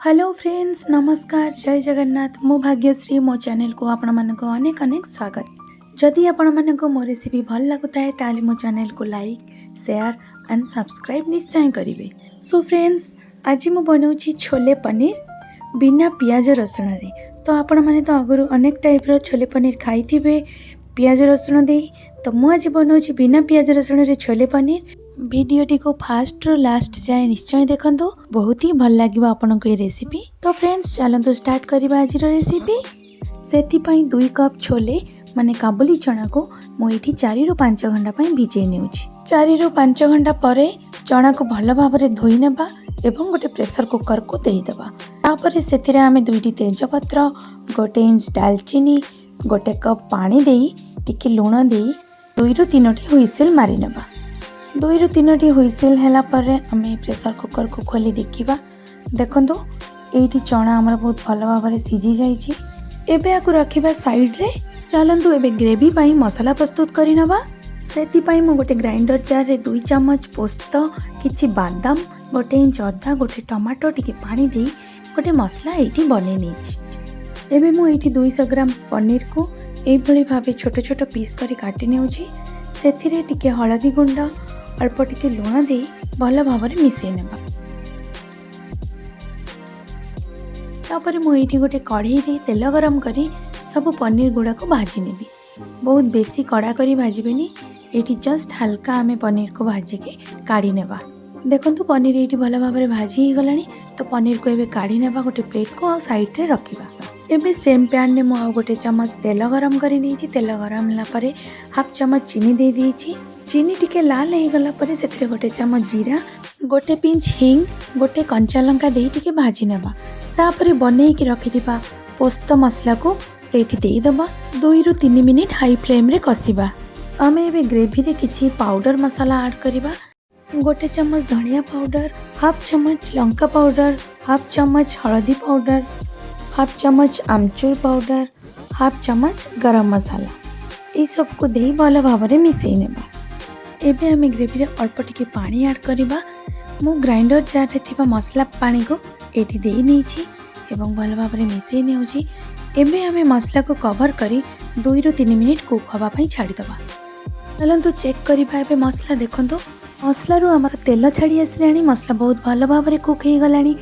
Hello friends, ନମସ୍କାର, ଜୟ ଜଗନ୍ନାଥ। ମୁଁ ଭାଗ୍ୟଶ୍ରୀ। ମୋ ଚ୍ୟାନେଲକୁ ଆପଣମାନଙ୍କୁ ଅନେକ ଅନେକ ସ୍ୱାଗତ। ଯଦି ଆପଣମାନଙ୍କୁ ମୋ ରେସିପି ଭଲ ଲାଗୁଥାଏ, ତାହେଲେ ମୋ ଚ୍ୟାନେଲକୁ ଲାଇକ୍, ସେୟାର ଆଣ୍ଡ ସବସ୍କ୍ରାଇବ୍ ନିଶ୍ଚୟ କରିବେ। ସୋ ଫ୍ରେଣ୍ଡସ୍, ଆଜି ମୁଁ ବନାଉଛି ଛୋଲେ ପନିର ବିନା ପିଆଜ ରସୁଣରେ। ତ ଆପଣମାନେ ତ ଆଗରୁ ଅନେକ ଟାଇପ୍ର ଛୋଲେ ପନିର ଖାଇଥିବେ ପିଆଜ ରସୁଣ ଦେଇ। ତ ମୁଁ ଆଜି ବନାଉଛି ବିନା ପିଆଜ ରସୁଣରେ ଛୋଲେ ପନିର। ଭିଡ଼ିଓଟିକୁ ଫାଷ୍ଟରୁ ଲାଷ୍ଟ ଯାଏଁ ନିଶ୍ଚୟ ଦେଖନ୍ତୁ। ବହୁତ ହି ଭଲ ଲାଗିବ ଆପଣଙ୍କୁ ଏ ରେସିପି। ତ ଫ୍ରେଣ୍ଡସ୍, ଚାଲନ୍ତୁ ଷ୍ଟାର୍ଟ କରିବା ଆଜିର ରେସିପି। ସେଥିପାଇଁ 2 କପ୍ ଛୋଲେ ମାନେ କାବୁଲି ଚଣାକୁ ମୁଁ ଏଇଠି 4ରୁ 5 ଘଣ୍ଟା ପାଇଁ ଭିଜେଇ ନେଉଛି। 4ରୁ 5 ଘଣ୍ଟା ପରେ ଚଣାକୁ ଭଲ ଭାବରେ ଧୋଇ ନେବା ଏବଂ ଗୋଟେ ପ୍ରେସର କୁକରକୁ ଦେଇଦେବା। ତାପରେ ସେଥିରେ ଆମେ ଦୁଇଟି ତେଜପତ୍ର, 1 ଇଞ୍ଚ ଡାଲଚିନି, 1 କପ୍ ପାଣି ଦେଇ, ଟିକେ ଲୁଣ ଦେଇ ଦୁଇରୁ ତିନୋଟି ହୁଇସିଲ୍ ମାରିନେବା। ଦୁଇରୁ ତିନୋଟି ହୁଇସିଲ୍ ହେଲା ପରେ ଆମେ ପ୍ରେସର କୁକରକୁ ଖୋଲି ଦେଖିବା। ଦେଖନ୍ତୁ, ଏଇଠି ଚଣା ଆମର ବହୁତ ଭଲ ଭାବରେ ସିଝି ଯାଇଛି। ଏବେ ୟାକୁ ରଖିବା ସାଇଡ଼୍ରେ। ଚାଲନ୍ତୁ, ଏବେ ଗ୍ରେଭି ପାଇଁ ମସଲା ପ୍ରସ୍ତୁତ କରିନେବା। ସେଥିପାଇଁ ମୁଁ ଗୋଟେ ଗ୍ରାଇଣ୍ଡର ଜାର୍ରେ 2 ଚାମଚ ପୋସ୍ତ, କିଛି ବାଦାମ, 1 ଇଞ୍ଚ ଅଦା, ଗୋଟେ ଟମାଟୋ, ଟିକେ ପାଣି ଦେଇ ଗୋଟେ ମସଲା ଏଇଠି ବନେଇ ନେଇଛି। ଏବେ ମୁଁ ଏଇଠି 200 ଗ୍ରାମ ପନିରକୁ ଏଇଭଳି ଭାବେ ଛୋଟ ଛୋଟ ପିସ୍ କରି କାଟି ନେଉଛି। ସେଥିରେ ଟିକେ ହଳଦୀ ଗୁଣ୍ଡ, ଅଳ୍ପ ଟିକେ ଲୁଣ ଦେଇ ଭଲ ଭାବରେ ମିଶାଇ ନେବା। ତାପରେ ମୁଁ ଏଇଠି ଗୋଟେ କଢ଼େଇରେ ତେଲ ଗରମ କରି ସବୁ ପନିର ଗୁଡ଼ାକୁ ଭାଜି ନେବି। ବହୁତ ବେଶୀ କଡ଼ା କରି ଭାଜିବେନି। ଏଇଠି ଜଷ୍ଟ ହାଲକା ଆମେ ପନିରକୁ ଭାଜିକି କାଢ଼ି ନେବା। ଦେଖନ୍ତୁ, ପନିର ଏଇଠି ଭଲ ଭାବରେ ଭାଜି ହେଇଗଲାଣି। ତ ପନିରକୁ ଏବେ କାଢ଼ି ନେବା ଗୋଟେ ପ୍ଲେଟ୍କୁ ଆଉ ସାଇଡ଼୍ରେ ରଖିବା। ଏବେ ସେମ୍ ପ୍ୟାନ୍ରେ ମୁଁ ଆଉ 1 ଚାମଚ ତେଲ ଗରମ କରି ନେଇଛି। ତେଲ ଗରମ ହେଲା ପରେ ହାଫ୍ ଚାମଚ ଚିନି ଦେଇ ଦେଇଛି। ଚିନି ଟିକେ ଲାଲ ହେଇଗଲା ପରେ ସେଥିରେ 1 ଚାମଚ ଜିରା, ଗୋଟେ ପିଞ୍ଚ ହିଙ୍ଗ, ଗୋଟେ କଞ୍ଚା ଲଙ୍କା ଦେଇ ଟିକେ ଭାଜି ନେବା। ତାପରେ ବନେଇକି ରଖିଥିବା ପୋସ୍ତ ମସଲାକୁ ସେଇଠି ଦେଇଦେବା। 2ରୁ 3 ମିନିଟ୍ ହାଇ ଫ୍ଲେମ୍ରେ କଷିବା। ଆମେ ଏବେ ଗ୍ରେଭିରେ କିଛି ପାଉଡ଼ର ମସଲା ଆଡ଼୍ କରିବା। 1 ଚାମଚ ଧନିଆ ପାଉଡ଼ର, ହାଫ୍ ଚାମଚ ଲଙ୍କା ପାଉଡ଼ର, ହାଫ୍ ଚାମଚ ହଳଦୀ ପାଉଡ଼ର, ହାଫ୍ ଚାମଚ ଆମଚୁର ପାଉଡ଼ର, ହାଫ୍ ଚାମଚ ଗରମ ମସଲା, ଏଇସବୁକୁ ଦେଇ ଭଲ ଭାବରେ ମିଶାଇ ନେବା। ଏବେ ଆମେ ଗ୍ରେଭିରେ ଅଳ୍ପ ଟିକେ ପାଣି ଆଡ଼୍ କରିବା। ମୁଁ ଗ୍ରାଇଣ୍ଡର ଜାର୍ରେ ଥିବା ମସଲା ପାଣିକୁ ଏଇଠି ଦେଇ ନେଇଛି ଏବଂ ଭଲ ଭାବରେ ମିଶାଇ ନେଉଛି। ଏବେ ଆମେ ମସଲାକୁ କଭର୍ କରି 2ରୁ 3 ମିନିଟ୍ କୁକ୍ ହେବା ପାଇଁ ଛାଡ଼ିଦେବା। ଚାଲନ୍ତୁ ଚେକ୍ କରିବା ଏବେ ମସଲା। ଦେଖନ୍ତୁ, ମସଲାରୁ ଆମର ତେଲ ଛାଡ଼ି ଆସିଲାଣି। ମସଲା ବହୁତ ଭଲ ଭାବରେ କୁକ୍ ହେଇଗଲାଣି।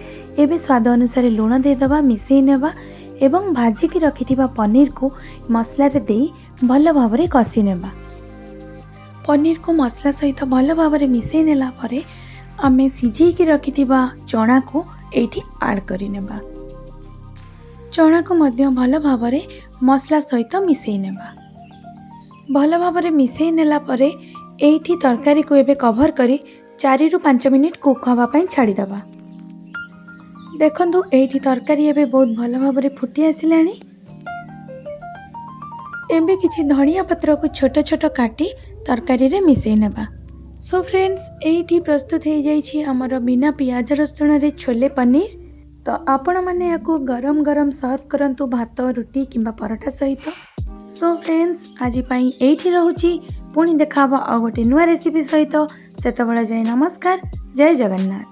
ଏବେ ସ୍ୱାଦ ଅନୁସାରେ ଲୁଣ ଦେଇଦେବା, ମିଶାଇ ନେବା ଏବଂ ଭାଜିକି ରଖିଥିବା ପନିରକୁ ମସଲାରେ ଦେଇ ଭଲ ଭାବରେ କଷି ନେବା। ପନିରକୁ ମସଲା ସହିତ ଭଲ ଭାବରେ ମିଶାଇ ନେଲା ପରେ ଆମେ ସିଝେଇକି ରଖିଥିବା ଚଣାକୁ ଏଇଠି ଆଡ଼୍ କରିନେବା। ଚଣାକୁ ମଧ୍ୟ ଭଲ ଭାବରେ ମସଲା ସହିତ ମିଶାଇ ନେବା। ଭଲ ଭାବରେ ମିଶାଇ ନେଲା ପରେ ଏଇଠି ତରକାରୀକୁ ଏବେ କଭର୍ କରି 4ରୁ 5 ମିନିଟ୍ କୁକ୍ ହେବା ପାଇଁ ଛାଡ଼ିଦେବା। ଦେଖନ୍ତୁ, ଏଇଠି ତରକାରୀ ଏବେ ବହୁତ ଭଲ ଭାବରେ ଫୁଟି ଆସିଲାଣି। ଏବେ କିଛି ଧନିଆ ପତ୍ରକୁ ଛୋଟ ଛୋଟ କାଟି ତରକାରୀରେ ମିଶାଇ ନେବା। ସୋ ଫ୍ରେଣ୍ଡସ୍, ଏଇଠି ପ୍ରସ୍ତୁତ ହେଇଯାଇଛି ଆମର ବିନା ପିଆଜ ରସୁଣରେ ଛୋଲେ ପନିର। ତ ଆପଣମାନେ ୟାକୁ ଗରମ ଗରମ ସର୍ଭ କରନ୍ତୁ ଭାତ, ରୁଟି କିମ୍ବା ପରଟା ସହିତ। ସୋ ଫ୍ରେଣ୍ଡସ୍, ଆଜି ପାଇଁ ଏଇଠି ରହୁଛି। ପୁଣି ଦେଖା ହେବ ଆଉ ଗୋଟେ ନୂଆ ରେସିପି ସହିତ। ସେତେବେଳେ ଯାଇ ନମସ୍କାର, ଜୟ ଜଗନ୍ନାଥ।